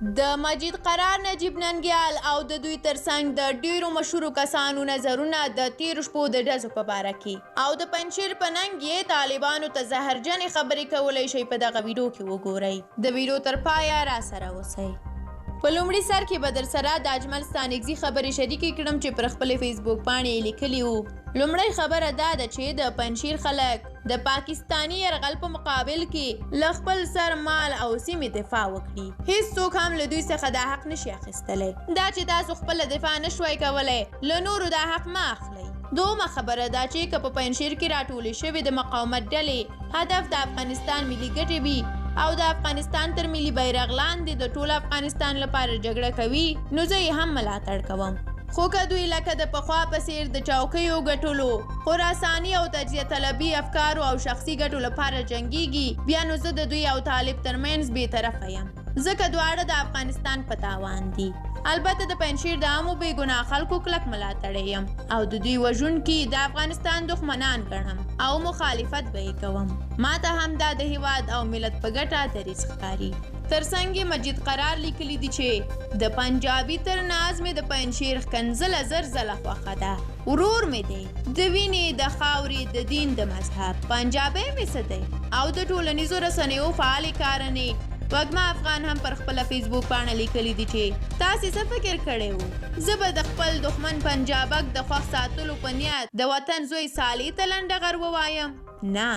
د مجید قرار، نجیب ننګیال او د دوی ترڅنګ د ډیرو مشهورو کسانو نظرونه د تیرو شپو د ډزو په باره کې او د پنجشیر په ننګ یې طالبانو ته زهرجنې خبرې کولی شئ په دغه ویډیو کې وګورئ. د ویډیو تر پایه را سره اوسئ. په لومړي سر کې به درسره د اجمل ستانکزي خبرې شریکې کړم چې پر خپلې فیسبوک پاڼې یې لیکلي وو: لومړۍ خبره دا ده چې د پنجشیر خلک د پاکستاني یرغل په مقابل کې له خپل سر، مال او سیمې دفاع وکړي. هیڅوک هم له دوی څخه دا حق نشي اخیستلی. دا چې تاسو خپله دفاع نشوای کولی، له نورو دا حق مه اخلئ. دومه خبره دا چې که په پنجشیر کې راټولې شوې د مقاومت ډلې هدف د افغانستان ملي ګټې وي او د افغانستان تر ملي بیرغ لاندې د ټول افغانستان لپاره جګړه کوي، نو زه یې هم ملاتړ کوم. خو که دوی لکه د پخوا په څیر د چوکیو ګټلو، خراساني او تجزیه طلبي افکارو او شخصي ګټو لپاره جنګیږي، بیا نو زه د دوی او طالب ترمنځ بې طرفه یم، ځکه دواړه د افغانستان په تاوان دي. البته د پنجشیر د عامو بې ګناه خلکو کلک ملاتړی یم او د دوی وژونکي د افغانستان دښمنان ګڼم او مخالفت به یې کوم. ما ته هم دا د هیواد او ملت په ګټه دریځ ښکاري. ترڅنګ مجید قرار لیکلي دي چې د پنجابي تر ناز مې د پنجشیر ښکنځله زر ځله خوښه ده، ورور مې دی، د وینې، د خاورې، د دین، د مذهب پنجابی مې څه دی. او د ټولنیزو رسنیو فعالې کارنې وږمه افغان هم پر خپله فیسبوک پاڼه لیکلي دي چې تاسې څه فکر کړی وو، زه به د خپل دښمن پنجابک د خوښ ساتلو په نیت د وطن زوی صالح ته لنډغر ووایم؟ نه،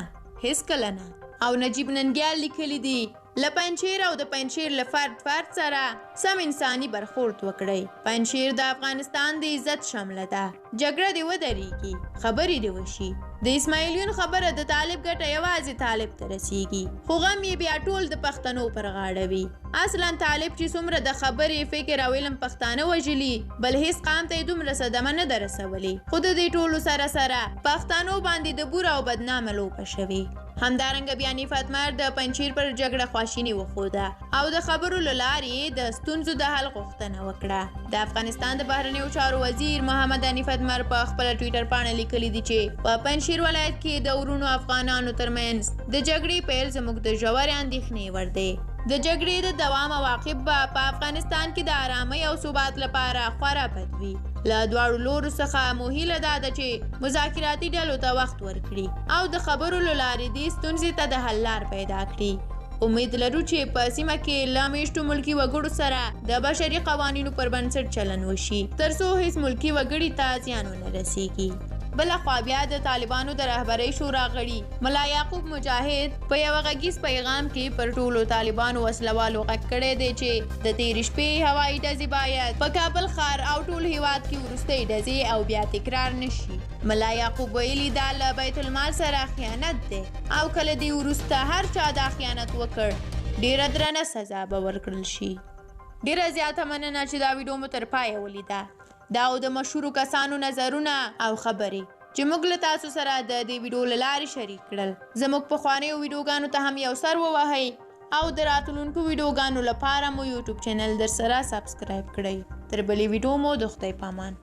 هیڅکله نه. او نجیب ننګیال لیکلي دي: له پنجشیر او د پنجشیر له فرد فرد سره سم انساني برخورد وکړئ. پنجشیر د افغانستان د عزت شمله ده. جګړه دې ودرېږي، خبرې دې وشي. د اسماعیلیون خبره د طالب ګټه یوازې طالب ته رسیږي، خو غم یې بیا ټول د پښتنو پر غاړه وي. اصلا طالب چې څومره د خبرې، فکر او علم پښتانه وژلي، بل هیڅ قام ته یې دومره صدمه نه ده رسولې، خو د دې ټولو سره سره پښتنو باندې د بوره او بدنامه لوبه شوې. همدارنګه بیا حنیف اتمر د پنجشیر پر جګړه خواشیني وښوده او د خبرو له لارې د ستونزو د حل غوښتنه وکړه. د افغانستان د بهرنیو چارو وزیر محمد حنیف اتمر په خپله ټویټر پاڼه لیکلي دي چې په پنجشیر ولایت کې د وروڼو افغانانو ترمنځ د جګړې پیل زموږ د ژورې اندېښنې وړ دی. د جګړې د دوام عواقب به په افغانستان کې د آرامۍ او ثبات لپاره خورا بد وي. له دواړو لورو څخه مو هیله دا ده چې مذاکراتي ډلو ته وخت ورکړي او د خبرو له لارې دې ستونزې ته د حل لار پیدا کړي. امید لرو چې په سیمه کې له میشتو ملکي وګړو سره د بشري قوانینو پر بنسټ چلن وشي، ترڅو هیڅ ملکي وګړي ته زیان ونه رسیږي. بل خوا بیا د طالبانو د رهبرۍ شورا غړي ملا یعقوب مجاهد په یوه غږیز پیغام کې پر ټولو طالبانو وسلوالو غږ کړی دی چې د تېرې شپې هوایي ډزې باید په کابل ښار او ټول هیواد کې وروستۍ ډزې او بیا تکرار نشي. ملا یعقوب ویلي دا له بیت المال سره خیانت دی او که له دې وروسته هر چا دا خیانت وکړ، ډېره درنه سزا به ورکړل شي. ډېره زیاته مننه چې دا ویډیو مو تر پایه ولیده. دا او د مشهورو کسانو نظرونه او خبرې چې موږ له تاسو سره د دې ویډیو له لارې شریک کړل. زموږ پخوانیو ویډیوګانو ته هم یو سر ووهئ او د راتلونکو ویډیوګانو لپاره مو یوټیوب چینل در سره سبسکرایب کړئ. تر بلې ویډیو مو د خدای پامان.